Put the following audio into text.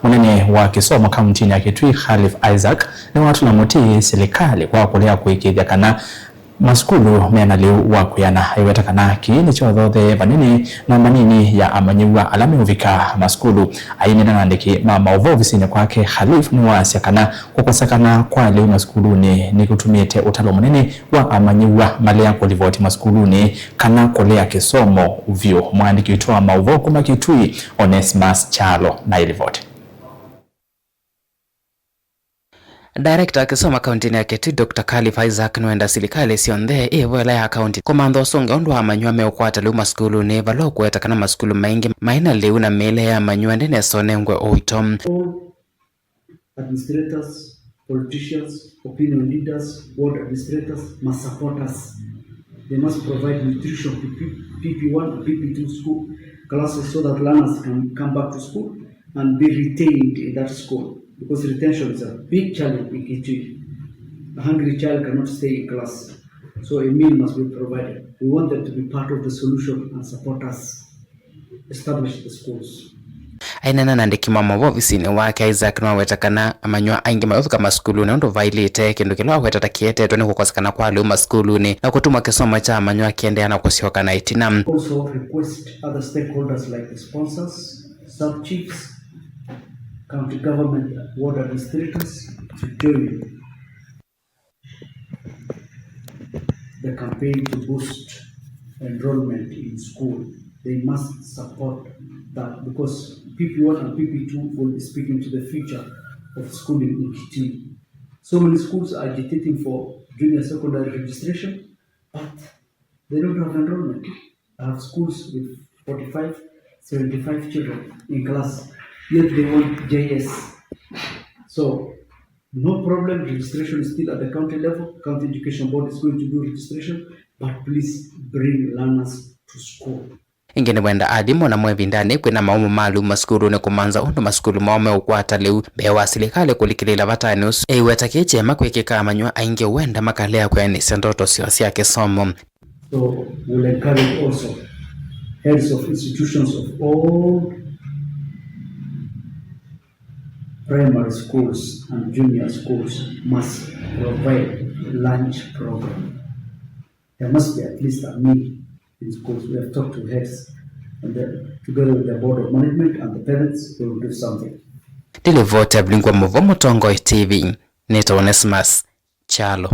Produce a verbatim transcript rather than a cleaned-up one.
Mũnene wa kĩsomo kauntinĩ ya Kitui, Khalif Isaac, nĩwatũla mũtĩ silikalĩ kwa kũlea kũĩkĩĩthya kana masukulu mena lĩu wa kwĩana. Aiweta kana kĩĩ nĩkyothoothee vanene namba nini ya amanyĩw'a ala meũvika masukulu. Ainena na andĩki ma maũvoo ovisinĩ kwake, Khalif nĩwasya kana kũkosekana kwa lĩu masukulunĩ nĩkũtumĩte ũtalo mũnene wa amanyĩw'a malea kũlivoti masukulunĩ kana kũlea kĩsomo vyũ. Mũandĩki witũ wa maũvoo kuma Kitui, Onesmus Kyalo, na ĩlivoti. Director wa kĩsomo kauntinĩ ya Kitui, Doctor Khalif Isaac, nĩwenda silikalĩ syonthe ĩvoela ya kaunti kũmantha ũsũngĩo ũndũ wa amanyĩw'a meũkwata lĩu masukulunĩ, vala ũkũweta kana masukulu maingĩ maĩ na lĩu na mĩĩle ya amanyĩw'a ndĩnesa ũnengwe ũito. All administrators, politicians, opinion leaders, ward administrators must support us. They must provide nutrition to P P one and P P two school classes so that learners can come back to school and be retained in that school, because retention is a big challenge in Kitui. A hungry child cannot stay in class, so a meal must be provided. We want them to be part of the solution and support us establish the schools. Aineena na andĩki ma maũvoo ovisinĩ wake, Isaac nĩwaweta kana amanyĩw'a aingĩ mayũvika masukulunĩ ũndũ vaĩlĩte, kĩndũ kĩla waweta ta kĩetetwe nĩ kũkosekana kwa lĩu masukulunĩ na kũtuma kĩsomo kya amanyĩw'a kĩendeea na kũsyoka na ĩtina. Also request other stakeholders like the sponsors, sub-chiefs, county government, ward administrators to join the campaign to boost enrollment in school. They must support that, because P P one and P P two will be speaking to the future of schooling in Kitui. So many schools are agitating for junior secondary registration, but they don't have enrollment. I have schools with forty-five, seventy-five children in class, yet they want J S. So, no problem, registration is still at the county level. County Education Board is going to do registration, but please bring learners to school. Ĩngĩ nĩwenda alimũ namo ĩvindanĩ kwĩna mawũmũ ma lĩu masukulunĩ kũmantha ũndũ masukulu moo meũkwata lĩu mbee wa silikalĩ kũlikĩlĩĩla vatanĩ ũsu. Ĩweta kĩĩ kyema kwĩkĩka amanyĩw'a aingĩ wenda makalea kwĩanĩsya ndoto syoo sya kĩsomo. So we'll encourage also heads of institutions of all primary schools and junior schools must provide lunch program. There must be at least a meal in schools. We have talked to heads and the, together with the board of management and the parents, they will do something. Ndilivoti ya Vilingwa Mũvo, Mũtongoi T V, nĩtawa Onesmus Kyalo.